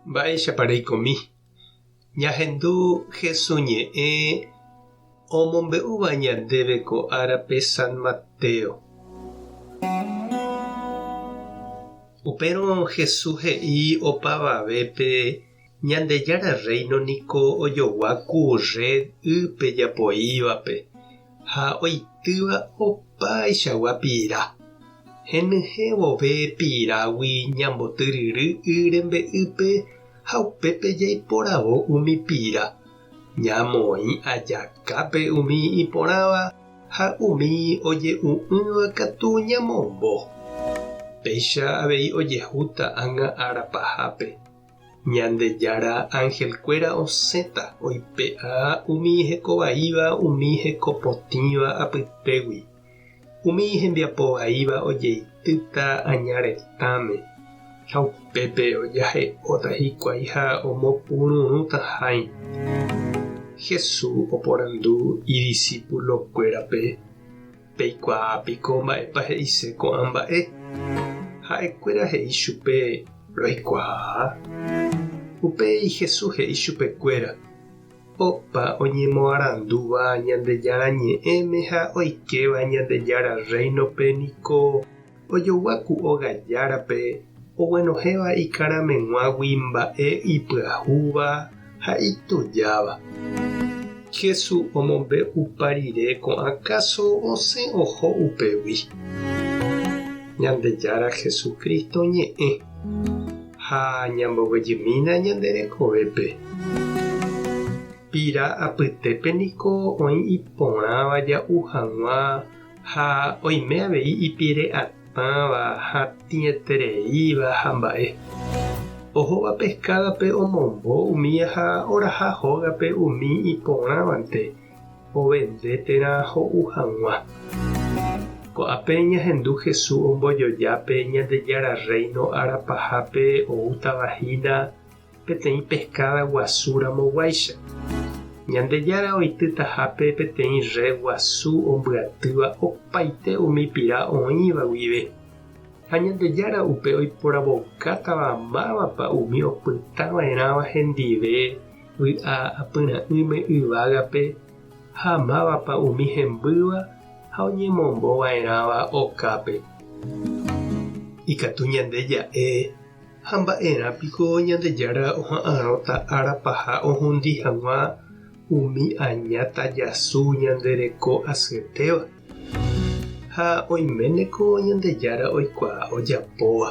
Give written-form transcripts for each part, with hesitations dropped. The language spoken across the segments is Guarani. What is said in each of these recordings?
Mba'éichapa reikomi? Ñahendu Hesu ñe'ẽ omombe'úva ñandéve ko árape San Mateo. Upérõ Hesu he'i opavavépe Ñandejára Rréino niko ojogua ku rred ýpe japoívape ha oitýva opaichagua pira. Henyhẽ vove pirágui ñambotyryry y rembe'ýpe ha upépe jaiporavo umi pira, ñamoĩ ajakápe umi iporãva ha umi oje'u'ỹva katu ñamombo. Péicha avei ojehúta ág̃a ára pahápe. Ñandejára anhelkuéra osẽta oipe'a umi hekovaíva umi hekopotĩva apytégui. Umi hembiapo vaíva ojeitýta aña retãme, ha upépe ojahe'óta hikuái ha omopururũta hãi. Jesús oporandu idisipulokuérape, Peikuaa piko mba'épa he'ise ko'ã mba'e? Ha'ekuéra he'i chupe, Roikuaa. Upéi Jesús he'i chupekuéra, Opa oñemoarandúva Ñandejára Ñe'ẽme ha oikéva Ñandejára Rréinope niko ojogua ku óga járape oguenohẽva ikarameg̃uágui mba'e ipyahúva ha itujáva. Jesús omombe'upa rire ko'ã káso osẽ oho upégui. Ñandejára Jesucristo ñe'ẽ. Ha ñamboguejymína ñande rekovépe. Pira apytépe niko oĩ iporãva ja'u hag̃ua ha oime avei ipire atãva, hatĩetereíva ha mba'e. Ohóva peskádape omombo umía ha oraha hógape umi iporãvante ovende térã ho'u hag̃ua. Ko'ápe ñahendu Jesús ombojoja pe Ñandejára Rréino ára pahápe oútava hína peteĩ peskáda guasu ramoguáicha. Ñandejára oitytahápe peteĩ rred guasu ombyatýva opaite umi pira oĩva guive. Ha Ñandejára upe oiporavoukátava mávapa umi opyta va'erãva hendive vy'a apyra'ỹme yvágape ha mávapa umi hembýva ha oñemombo va'erãva okápe. Ikatu ñande ja'e, Ha mba'erã piko Ñandejára oha'arõta ára paha ohundi hag̃ua umi aña tajasu ñande reko asyetéva? Ha oiméneko Ñandejára oikuaa ojapóva.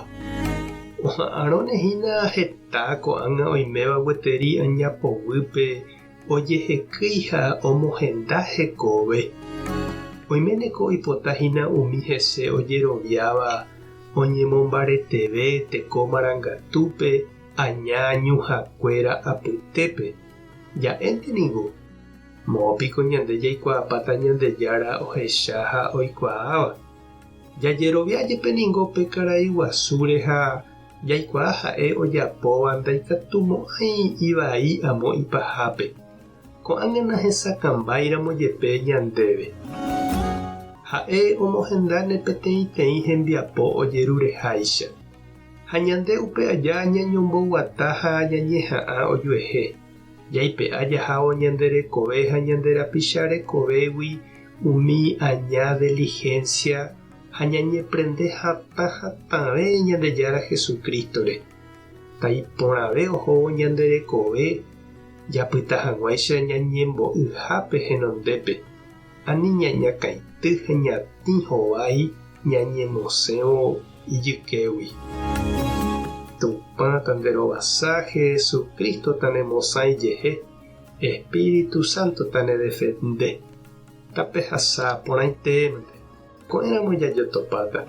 Oha'arõne hína heta ko'ág̃a oiméva gueteri aña poguýpe ojehekýi ha omohenda hekove. Oiméneko oipota hína umi hese ojeroviáva oñemombareteve teko marangatúpe aña ñuhãkuéra apytépe. Ja'énte ningo, Moõ piko ñande jaikuaapáta Ñandejára ohecha ha oikuaáva. Jajerovia jepe ningo pe karai guasúre ha jaikuaa ha'e ojapóva ndaikatumo'ãi ivai amo ipahápe. Ko'ág̃a nahesakãmbáiramo jepe ñandéve. Ha'e omohendáne peteĩteĩ hembiapo ojerureháicha. Ha ñande upe aja ñañomboguata ha ñañeha'ã ojuehe. Jaipe'a jahávo ñande rekove ha ñande rapicha rekovégui umi aña dilihénsia ha ñañeprende hatã hatãve Ñandejára Jesucristo-re. Taiporãve ohóvo ñande rekove japyta hag̃uáicha ñañembo'yhápe henondépe, ani ñañakãity ha ñatĩ hovái ñañemosẽvo ijykégui. Tupã tanderovasa, Jesucristo tanemosã ijehe, Espíritu Santo tanedefende. Tapehasa porãitémante. Ko'ẽramo jajotopáta.